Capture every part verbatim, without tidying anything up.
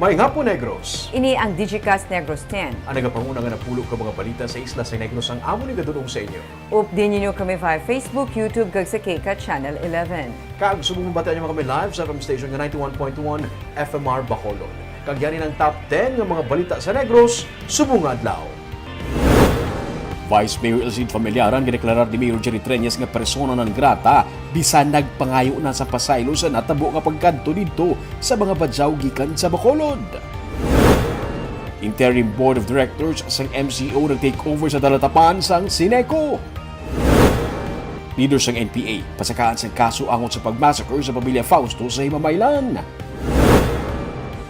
Maayong hapon, Negros. Ini ang Digicast Negros ten. Ang nagapanguna nga napulo ka mga balita sa isla sa Negros ang amon igadul-ong sa inyo. Updi ninyo kami via Facebook, YouTube, kag sa K CAT Channel eleven. Kag subong mabatian ninyo kami live sa F M station nga ninety-one point one F M R Bacolod. Kag yan ang top ten nga mga balita sa Negros subong nga adlaw. Vice Mayor Elcid Familiaran gideklarar ni Mayor Jerry Treñas nga persona non grata bisan nagpangayo na sa pasaylo sa natabo nga pagkadto didto sa mga badyaw gikan sa Bacolod. Interim Board of Directors sang M C O nag-take over sa dalatapan sang Sineco. Leader sang N P A pasakaan sang kaso angot sa pag-massacre sa pamilya Fausto sa Himamaylan.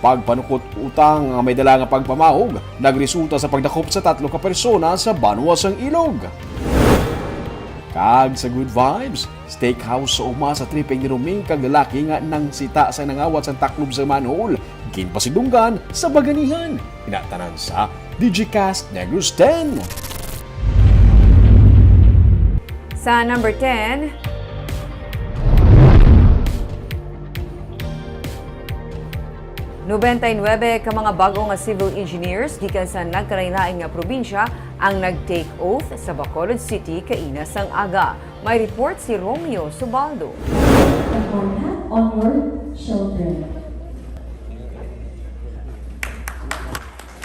Pagpanukot utang nga may dala nga pagpamahog nagresulta sa pagdakop sa tatlo ka persona sa banwa sang Ilog. Kag sa Good Vibes, steakhouse sa uma sa tripping ni Roming kag lalaki nga nangsita sa nangawat sang taklob sa manhole, ginpasidunggan sa baganihan. Ina tanan sa Digicast Negros ten. Sa number ten, nobenta y nuebe ka mga bag-o nga civil engineers gikan sa nagkalain-lain nga probinsya ang nag-take oath sa Bacolod City kaina sang aga. May report si Romeo Subaldo. Put the hard hat on your shoulder.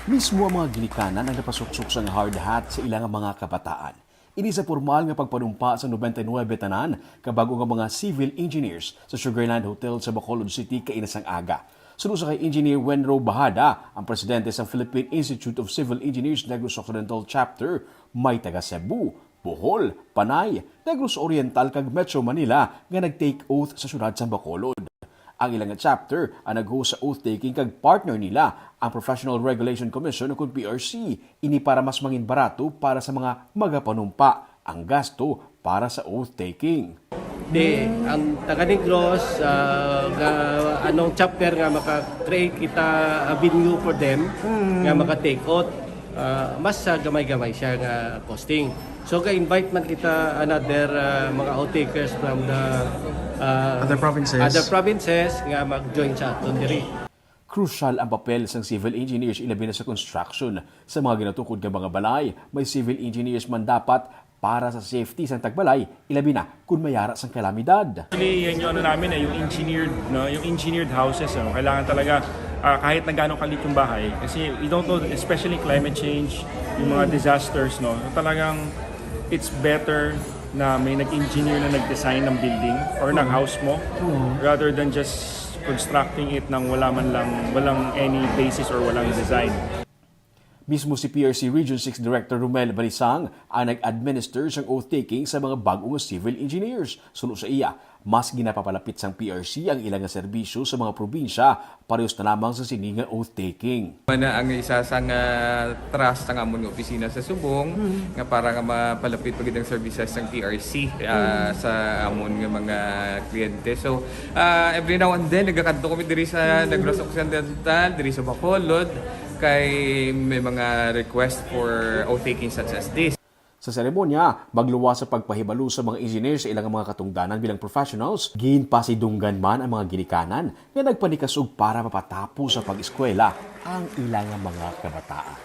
Mismo ang mga ginikanan ang napasuksok sang hard hat sa ila nga mga kabataan. Ini sa pormal nga pagpanumpa sa nobenta y nuebe tanan ka bag-o nga mga civil engineers sa Sugarland Hotel sa Bacolod City kaina sang aga. Suno sa kay Engineer Wenro Bahada, ang presidente sang Philippine Institute of Civil Engineers Negros Occidental Chapter, may taga Cebu, Bohol, Panay, Negros Oriental kag Metro Manila nga nag-take oath sa siyudad sang Bacolod. Ang ila nga chapter ang nag-host sa oath-taking kag partner nila ang Professional Regulation Commission ukon P R C. Ini para mas mangin barato para sa mga magapanumpa ang gasto para sa oath-taking. Di, ang taga Negros, ah, ga, anong chapter nga maka-create kita avenue for them nga maka-take oath, ah, mas, ah, gamay-gamay siya nga costing. So, ga-invite man kita another, ah, mga oath-takers from the, ah, Other provinces. Other provinces nga mag-join sa aton diri. Crucial ang papel sang civil engineers, ilabi na sa construction. Sa mga ginatukod nga mga balay, may civil engineers man dapat para sa safety sang tagbalay, ilabi na kon may ara sang kalamidad. Actually, yan yung ano namin eh, yung engineered, no, yung engineered houses, no. Kailangan talaga, ah, kahit na gaano kalit yung bahay, kasi you don't know, especially climate change, yung mga disasters, no, talagang it's better na may nag-engineer na nag-design ng building or ng house mo rather than just constructing it nang wala man lang, walang any basis or walang design. Mismo si P R C Region six Director Romel Balisang ang nag-administer sang oath-taking sa mga bag-o nga civil engineers. Suno sa iya, mas ginapapalapit sang P R C ang ila nga serbisyo sa mga probinsya, parehos na lamang sa sini nga oath-taking. Mana ang isa sang, ah, trust sang amon nga opisina sa Subong, nga para nga mapalapit pa gid ang services sang P R C, ah, sa amon nga mga kliyente. So, ah, every now and then, nagakadto kami diri sa Negros Occidental, diri sa Bacolod, kay may mga request for oath-taking such as this. Sa seremonya, magluwas sa pagpahibalo sa mga engineer sa ilang mga katungdanan bilang professionals, ginpasidunggan man ang mga ginikanan nga nagpanikasog para mapatapos sa pag-eskwela ang ilang mga kabataan.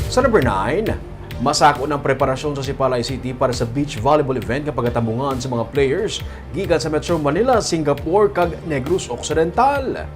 Sa number nine, masakon ang preparasyon sa Sipalay City para sa beach volleyball event nga pagatambungan sa mga players gikan sa Metro Manila, Singapore, kag Negros Occidental.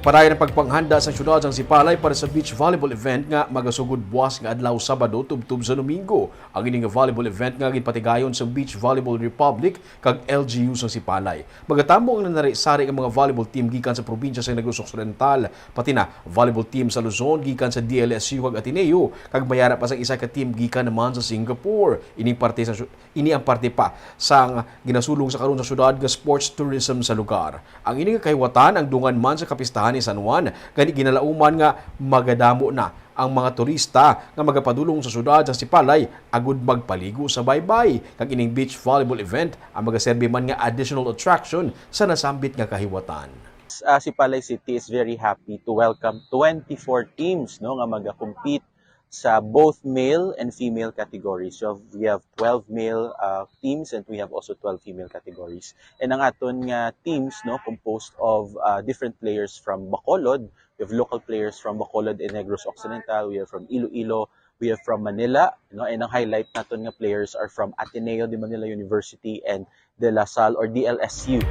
Padayon ang pagpanghanda sa siyudad sang Sipalay para sa beach volleyball event nga magasugod buwas nga adlaw Sabado tubtob sa Domingo. Ang ini nga volleyball event nga ginpatigayon sa Beach Volleyball Republic kag L G U sang Sipalay. Magatambong ang nanari-sari nga mga volleyball team gikan sa probinsya sa Negros Occidental, pati na volleyball team sa Luzon gikan sa D L S U kag Ateneo, kag may ara pa sang isa ka team gikan naman sa Singapore. Ining parte sa syu-, ini ang parte pa sang ginasulong sa karon sa syudad nga sports tourism sa lugar. Ang ini nga kahiwatan ang dungan man sa kapistahan ni San Juan, gani ginalauman nga magadamo na ang mga turista nga magapadulong sa syudad sa Sipalay agud magpaligo sa baybay, kag ining beach volleyball event ang magaserbi man nga additional attraction sa nasambit nga kahiwatan. Uh, Sipalay City is very happy to welcome twenty-four teams, no, nga maga-compete sa both male and female categories. So we have twelve male uh, teams and we have also twelve female categories. And ang aton nga teams, no, composed of uh, different players from Bacolod. We have local players from Bacolod and Negros Occidental. We have from Iloilo. We have from Manila, no? And ang highlight naton nga players are from Ateneo de Manila University and De La Salle or D L S U.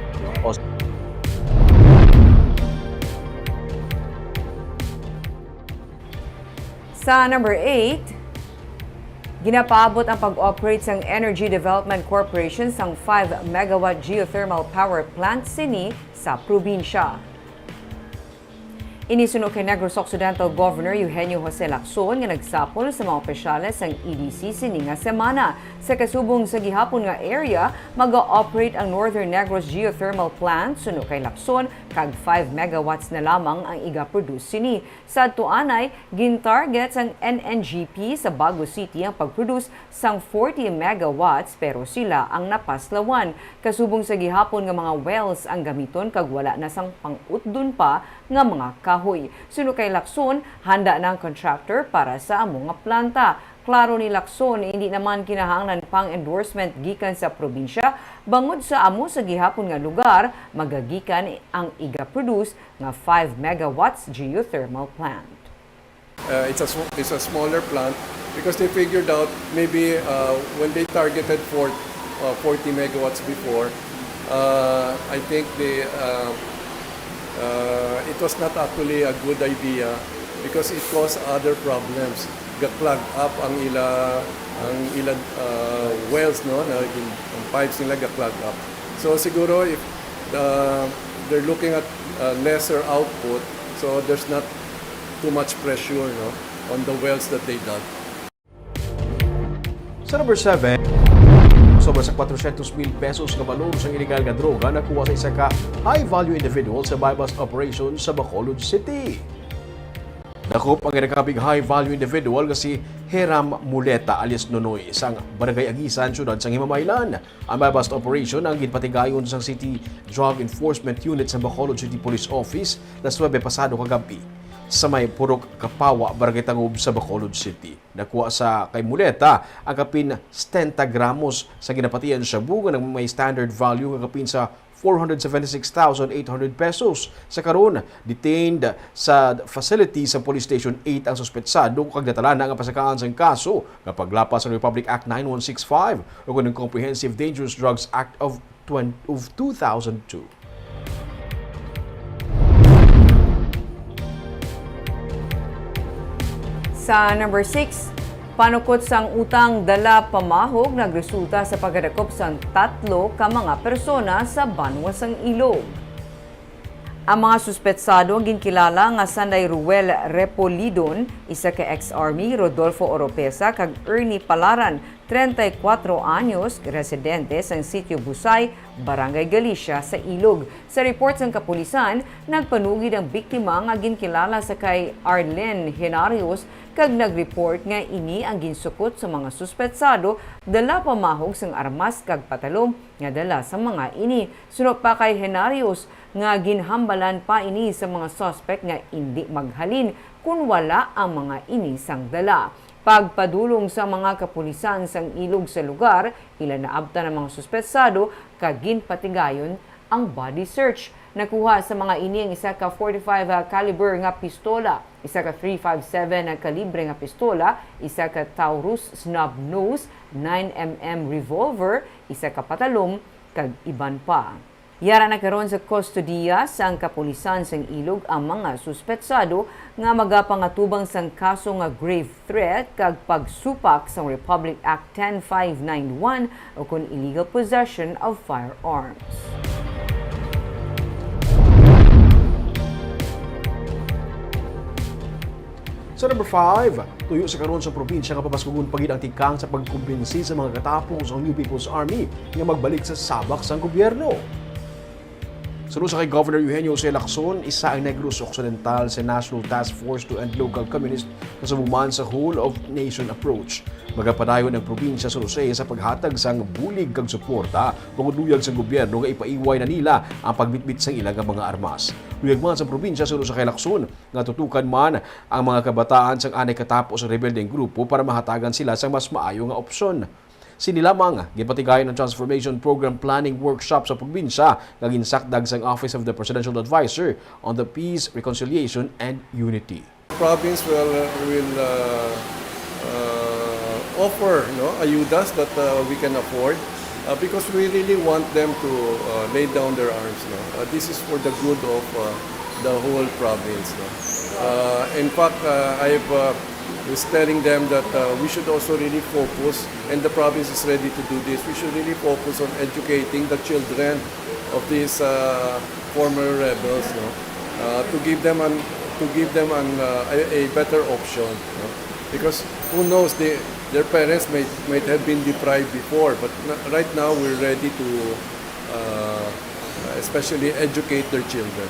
Sa number eight, ginapaabot ang pag-operate sang Energy Development Corporation sang five megawatt geothermal power plant sini sa probinsya. Ini suno kay Negros Occidental Governor Eugenio Jose Lacson nga nagsapol sa mga opisyales sang E D C sini nga semana. Sa kasubong sa gihapon nga area, maga-operate ang Northern Negros Geothermal Plant suno kay Lacson kag five megawatts na lamang ang iga-produce sini. Sa adto anay, gin-target sang N N G P sa Bago City ang pag-produce sang forty megawatts pero sila ang napaslawan. Kasubong sa gihapon nga mga wells ang gamiton kag wala na sang pang-utdon pa nga mga kahoy. Suno kay Lacson, handa na ang contractor para sa amo nga planta. Klaro ni Lacson, hindi naman kinahanglan pang endorsement gikan sa probinsya, bangod sa amo sa gihapon nga lugar magagikan ang iga-produce nga five megawatts geothermal plant. Uh, it's a sm- it's a smaller plant because they figured out maybe uh, when they targeted for uh, forty megawatts before, uh, I think the uh, uh, it was not actually a good idea because it caused other problems. Ga-clog up ang ila ang ila uh, wells, no, na gin- ang pipes nila ga-clog up. So siguro if uh, they're looking at uh, lesser output, so there's not too much pressure, no, on the wells that they dug. Sa number seven, sobra sa kwatrocientos mil pesos nga balor sang illegal nga droga nakuha sa isa ka high-value individual sa buy-bust operation sa Bacolod City. Dakop ang ginakabig high-value individual nga si Hiram Muleta alias Nonoy sang Barangay Agisan, siyudad sang Himamaylan. Ang buy-bust operation ang ginpatigayon sang City Drug Enforcement Unit sa Bacolod City Police Office, Las nuebe pasado kagab-i, sa may Purok Kapawa, Barangay Tangub sa Bacolod City. Nakuha sa kay Muleta ang kapin setenta gramos sa ginapatian shabu nga may standard value nga kapin sa four hundred seventy-six thousand eight hundred pesos. Sa karon, detained sa facility sa Police Station eight ang suspetsado kag natala na nga pasakaan sang kaso nga paglapas sa Republic Act nine one six five o kun ang Comprehensive Dangerous Drugs Act of twenty, of two thousand two. Sa number six, panukot sang utang dala pamahog nagresulta sa pagkadakop sang tatlo ka mga persona sa banwa sang Ilog. Ang mga suspetsado ang ginkilala nga sanday Ruel Repolidon, isa ka ex-army, Rodolfo Oropesa, kag Ernie Palaran, treinta y cuatro anyos, residente sang Sitio Busay, Barangay Galicia, sa Ilog. Sa report sang kapulisan, nagpanugid ang biktima nga ginkilala sa kay Arlen Henarios kag nag-report nga ini ang ginsukot sa mga suspetsado dala pamahog sang armas kag patalom nga dala sa mga ini. Suno pa kay Henarios nga ginhambalan pa ini sa mga suspek nga indi maghalin kun wala ang mga ini sang dala. Pagpadulong sa mga kapulisan sang Ilog sa lugar, ila naabtan ang mga suspetsado kag ginpatigayon ang body search. Nakuha sa mga ini ang isa ka forty-five caliber nga pistola, isa ka three five seven nga kalibre nga pistola, isa ka Taurus snub nose, nine M M revolver, isa ka patalom, kag iban pa. Yara na karon sa kustodiya sang kapulisan sang Ilog ang mga suspetsado nga magapangatubang sang kaso nga grave threat kag pagsupak sang Republic Act ten five nine one o kon illegal possession of firearms. Sa number five, tuyo sa karon sa probinsya nga pabaskugon pa gid ang tikang sa pagkumbinsi sa mga katapos sang New People's Army nga magbalik sa sabak sang gobyerno. Suno sa kay Governor Eugenio Jose Lacson, isa ang Negros Occidental sa National Task Force to End Local Communist kasubong man sa Whole of Nation Approach. Magapadayon ang probinsya sa Jose sa paghatag sang bulig kag suporta, pangudluyag sang gobyerno nga ipaiway na nila ang pagbitbit sang ila nga mga armas. Luyag man sa probinsya sa Jose kay Lacson nga tutukan man ang mga kabataan sang anay katapos sa rebeldeng grupo para mahatagan sila sang mas maayo nga opsyon. Sini lamang, gipatigayon ang Transformation Program Planning Workshop sa probinsya nga ginsakdag sang Office of the Presidential Advisor on the Peace, Reconciliation, and Unity. Province will, will, uh, uh, offer, no, ayudas that, uh, we can afford, uh, because we really want them to, uh, lay down their arms, no. Uh, this is for the good of, uh, the whole province, no. Uh, in fact, uh, I've, uh, was telling them that, uh, we should also really focus, and the province is ready to do this, we should really focus on educating the children of these, uh, former rebels, no? Uh, to give them an, to give them an, uh, a, a better option, no? Because who knows, they, their parents might, might have been deprived before, but na-, right now we're ready to, uh, especially educate their children.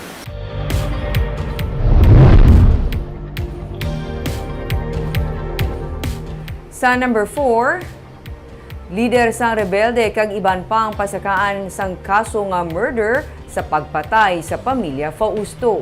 Sa number four, lider sang rebelde kag iban pang pasakaan sang kaso nga murder sa pagpatay sa pamilya Fausto.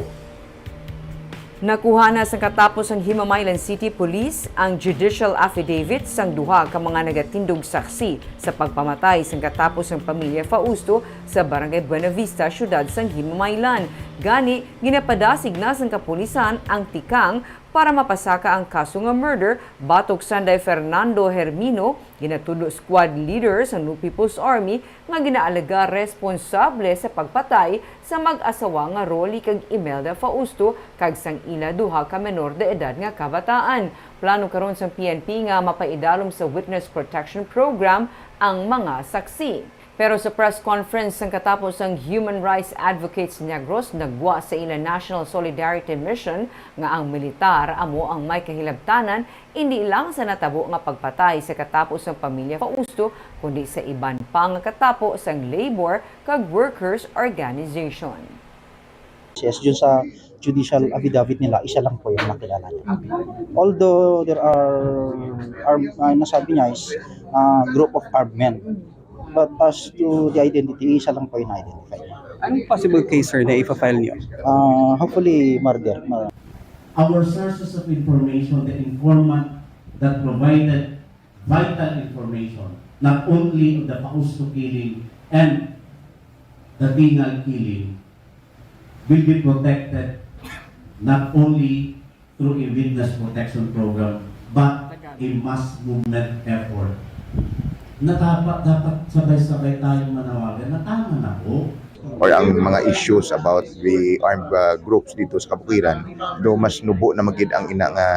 Nakuha na sang katapos sang Himamaylan City Police ang judicial affidavit sang duha ka mga nagatindog saksi sa pagpamatay sang katapos sang pamilya Fausto sa Barangay Buenavista, siyudad sang Himamaylan. Gani, ginapadasig na sang kapulisan ang tikang para mapasaka ang kaso nga murder batok sanday Fernando Hermino, ginatudlo squad leader sang New People's Army, nga ginaalegar responsable sa pagpatay sa mag-asawa nga Rolly kag Imelda Fausto kag sang ila duha ka menor de edad nga kabataan. Plano karon sang P N P nga mapaidalom sa Witness Protection Program ang mga saksi. Pero sa press conference sang katapos sang Human Rights Advocates Negros nagwa sa ila National Solidarity Mission nga ang militar amo ang may kahilabtanan, indi lang sa natabo nga pagpatay sa katapos sang pamilya Fausto, kundi sa iban pa nga katapos sang labor kag workers organization. Yes, dun sa judicial affidavit nila, isa lang po yung nakilala nila. Although there are, are, ah, nasabi niya is, ah, group of armed men. But as to the identity, isa lang po yung na-identify niya. Anong possible case, sir, na ipa-file niyo? Ah, hopefully, murder. Mur- Our sources of information, the informant that provided vital information, not only of the Fausto killing and the Tingal killing, will be protected not only through a witness protection program, but a mass movement effort. Na dapat, dapat sabay-sabay tayong manawagan na tama na po. Or ang mga issues about the armed, uh, groups dito sa kabukiran, do mas nubo na magid ang ina nga,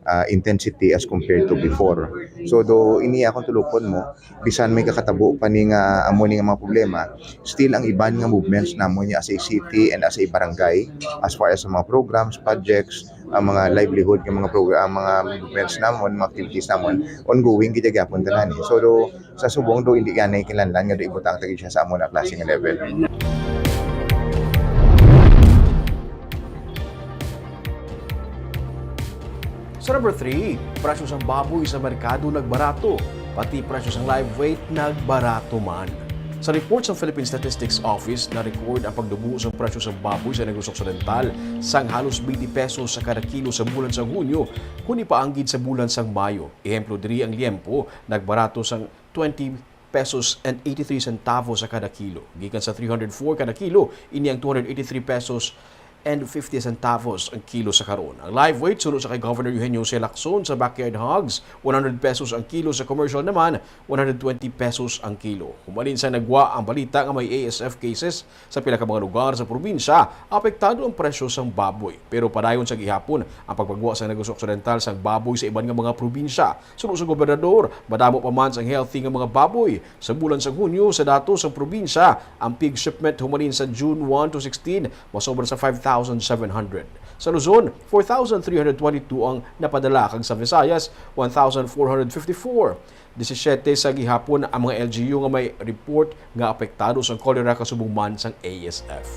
uh, intensity as compared to before. So, do ini akong tulupon mo, bisan may kakatabo pa ni nga amo ni nga mga problema, still ang iban nga movements namon niya as a city and as a barangay, as far as mga programs, projects, ang mga livelihood nga mga program, ang mga movements namon, mga activities namon, ongoing gid gyapon tanan, eh. So, do, sa subong do, hindi gani kinahanglan nga do ibutang ta gid siya sa amo na klase nga level. Sa number three, presyo sang baboy sa merkado nagbarato, pati presyo sang live weight nagbarato man. Sa report sang Philippine Statistics Office, na-record ang pagdugo sang presyo sang baboy sa Negros Occidental sang halos twenty pesos sa kada kilo sa bulan sang Hunyo, kon ipaanggid sa bulan sang Mayo. Ehemplo diri ang liempo, nagbarato sang twenty pesos and eighty-three centavos sa kada kilo. Gikan sa three hundred four kada kilo, ini ang two hundred eighty-three pesos and fifty centavos ang kilo sa karon. Ang live weight, suno sa kay Governor Eugenio C. Lacson, sa backyard hogs, one hundred pesos ang kilo, sa commercial naman, one hundred twenty pesos ang kilo. Humalin sa nagwa ang balita nga may A S F cases sa pila ka mga lugar sa probinsya, apektado ang presyo sang baboy. Pero padayon sa gihapon ang pagpagwa sa Negros Occidental sang baboy sa iban nga mga probinsya. Suno sa gobernador, madamo pa man sang healthy nga mga baboy. Sa bulan sang Hunyo, sa datos sang probinsya, ang pig shipment humalin sa June one to sixteen masobra sa five thousand seven hundred. Sa Luzon, four thousand three hundred twenty-two ang napadala, kag sa Visayas, one thousand four hundred fifty-four. Disisiete sa gihapon ang mga L G U nga may report nga apektado sang cholera kasubong man sang A S F.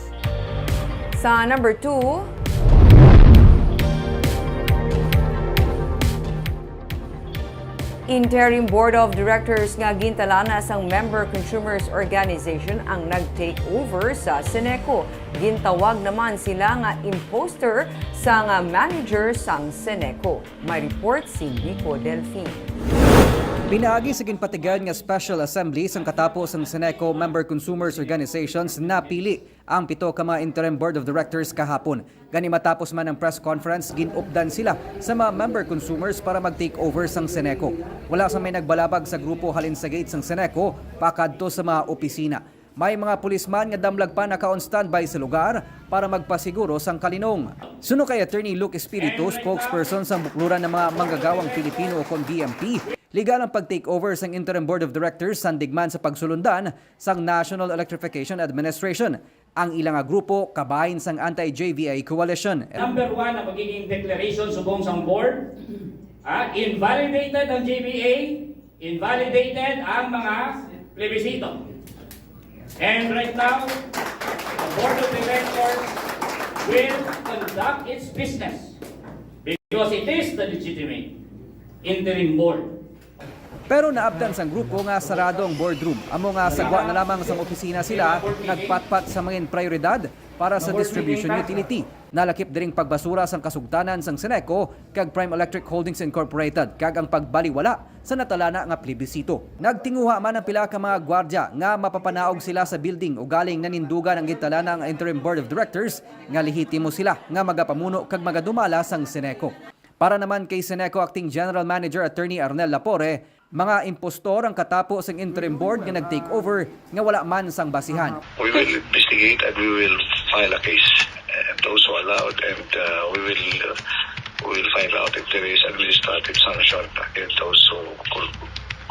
Sa number two, Interim Board of Directors nga gintalana sang Member Consumers Organization ang nag-take over sa Ceneco. Gintawag naman sila nga imposter sang manager sang Ceneco. May report si Nico Delfin. Pinaagi sa ginpatigayon nga Special Assembly sang katapo sang Ceneco Member Consumers Organizations, napili ang pito ka mga Interim Board of Directors kahapon. Gani, matapos man ang press conference, gin-updan sila sa mga member consumers para mag-take over sang Ceneco. Wala sa may nagbalabag sa grupo halin sa gate sang Ceneco pakadto sa mga opisina. May mga pulisman nga damlag pa naka-on standby sa lugar para magpasiguro sang kalinong. Suno kay Attorney Luke Espiritu, spokesperson sang Bukluran ng mga Manggagawang Pilipino o kon B M P, legal ang pag-take over sang Interim Board of Directors, sandig man sa pagsulundan sang National Electrification Administration. Ang ila nga grupo kabahin sang anti-J V A coalition. Number one na magiging declaration subong sang board, ah, invalidated ang J V A, invalidated ang mga plebisito. And right now, the board of directors will conduct its business because it is the legitimate interim board. Pero naabtan sang grupo nga sarado ang boardroom, amo nga sagwa na lamang sang opisina sila nagpatpat sa mga prioridad para sa distribution utility. Nalakip diring pagbasura sang kasugtanan sang Ceneco kag Prime Electric Holdings Incorporated kag ang pagbaliwala sa natalana nga plebisito. Nagtinguha man ang pila ka mga gwardya nga mapapanaog sila sa building ugaling nanindugan ang gintalana nga Interim Board of Directors nga lehitimo sila nga magapamuno kag magadumala sang Ceneco. Para naman kay Ceneco Acting General Manager Attorney Arnel Lapore, mga impostor ang katapo sang interim board nga nag-take over nga wala man sang basihan. We will investigate and we will file a case. And those who allowed, and uh, we will uh, we will find out if there is administrative sanction against those who col-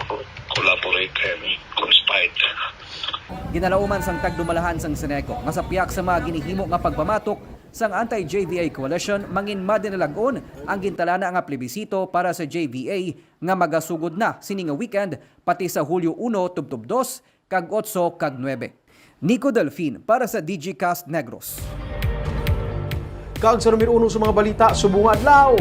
co- collaborate and conspire. Ginalauman sang tagdumalahan sang Ceneco nga sa piyak sa mga ginihimo nga pagpamatok sang anti-J V A coalition, mangin madinalag-on ang gintalana nga plebisito para sa J V A nga magasugod na sini nga weekend, pati sa Hulyo uno tubtob dos kag otso kag nuebe. Nico Delfin para sa D G Cast Negros. Kag sa numero uno sa mga balita subong nga adlaw.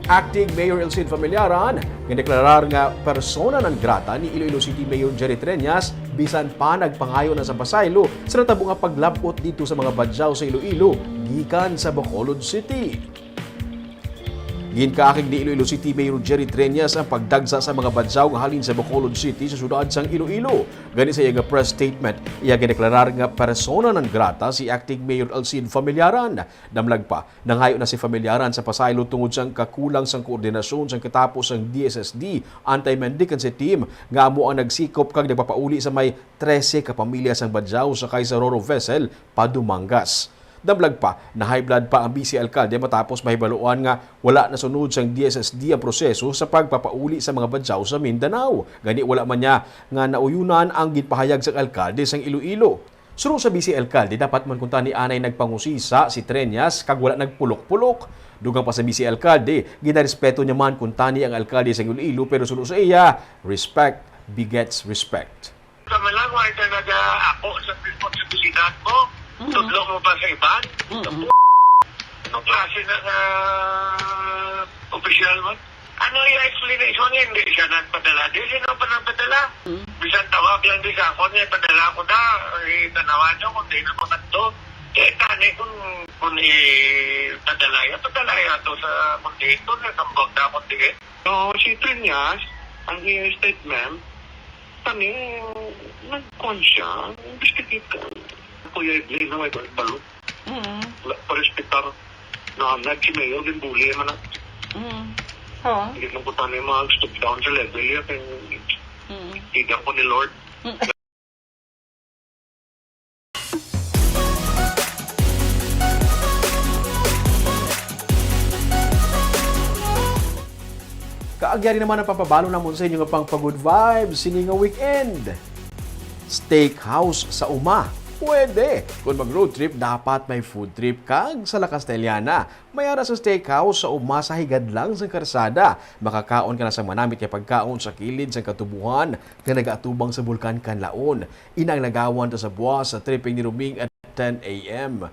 Acting Mayor Elcid Familiaran nga deklarar nga persona non grata ni Iloilo City Mayor Jerry Treñas bisan pa nagpangayo na sa pasaylo sa natabo nga paglab-ot didto sa mga badyaw sa Iloilo gikan sa Bacolod City. Ginkaakig ni Iloilo City Mayor Jerry Treñas ang pagdagsa sa mga badyaw nga halin sa Bacolod City sa siyudad sang Iloilo. Gani sa iya nga press statement, iya gideklarar nga persona non grata si Acting Mayor Elcid Familiaran. Damlag pa, nangayo na si Familiaran sa pasaylo tungod sang kakulang sang koordinasyon sang katapo sang D S S D Anti-Mendicancy Team nga amo ang nagsikop kag nagpapauli sa may trese ka pamilya sang badyaw sakay sa Roro vessel pa Dumangas. Damlag pa, na-high blood pa ang Vice Alkalde matapos mahibaluan nga wala nasunod sang D S S D ang proseso sa pagpapauli sa mga badyaw sa Mindanao. Gani, wala man niya nga nauyunan ang ginpahayag sang alkalde sang Iloilo. Suno sa Vice Alkalde, dapat man kuntani anay nagpangusisa si Treñas kag wala nagpulok-pulok. Dugang pa sa Vice Alkalde, ginarespeto niya man kuntani ang alkalde sang Iloilo, pero suno sa iya, respect begets respect. Sa Malang, wala ka nag-ako sa responsibilidad mo. Mhm. Tudlo mo pa sa iban? Mm-mm. Anong klase na nga opisyal man? Ano yung explanation niya? Hindi siya nagpadala. Di, sino pa nagpadala? Mm. Bisan tawag lang di sa ako niya, padala ko na. Eh, tanawan niyo kung di na ko nagto. Kaya tani kung, kung ipadala yan, padala yan to sa kung dito, na tambag na akong ticket. So, si Triñas, ang iyang statement, kami, nagkuhan siya, investigate ka. Kuya Edlin, na may balo. Mm. Wala pa respetar. Na, na, si Mayor, din bully man na. Mm. Oo. Hindi lang ko tayo mga step down sa level yan. Kaya, Mm. Tigang ko ni Lord. Mm. Kaagyari naman ang pampabalo namon sa inyo nga pang pa-good vibes sini nga weekend. Steakhouse sa uma. Pwede! Kung mag-road trip, dapat may food trip kag sa La Castellana. May ara sa steakhouse sa uma sa higadlang sang karsada. Makakaon ka na sa manamit nga pagkaon sa kilid sang katubohan nga nagaatubang sa Bulkan Kanlaon. Ina ang lagawan ta sa buwas sa tripping ni Roming at ten A M.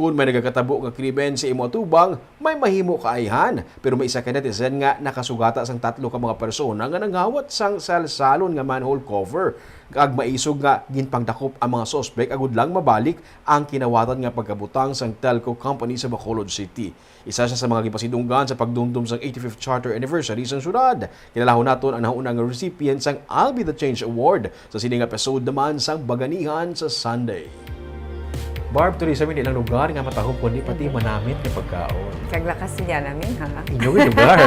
Kung may nagakatabo nga krimen sa imo atubang, may mahimo ka ayhan. Pero may isa ka netizen nga nakasugata sang tatlo ka mga persona nga nanghawat sang salsalon nga manhole cover. Kag maisog nga ginpangdakop ang mga suspek agud lang mabalik ang kinawatan nga pagkabutang sang telco company sa Bacolod City. Isa siya sa mga gipasidunggan sa pagdumdom sang eighty-fifth Charter Anniversary sang syudad. Kilalaon naton ang nahauna nga recipient sang I'll Be the Change Award sa sini nga episode naman sang Baganihan sa Sunday. Barb, tuloy sa amin ilang lugar nga matahog kundi pati Mhm. manamit nga pagkaon. Kag lakas niya namin, ha? Inyo nga lugar.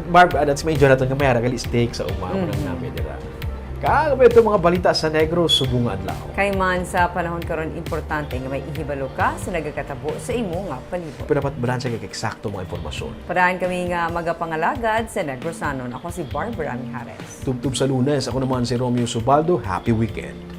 Barb, ah, that's my Jonathan nga may haragali steak sa uma, Mm. unang nami dira. Kag may ito mga balita sa Negros subong nga adlaw. Kay man sa panahon karon, importante nga may ihibalo ka sa nagakatabo sa imo nga palibot. Pinapat balanse kag eksakto mga impormasyon. Parahan kami nga magapangalagad sa Negrosanon. Ako si Barbara Mijares. Tubtob sa Lunes, ako naman si Romeo Subaldo. Happy weekend.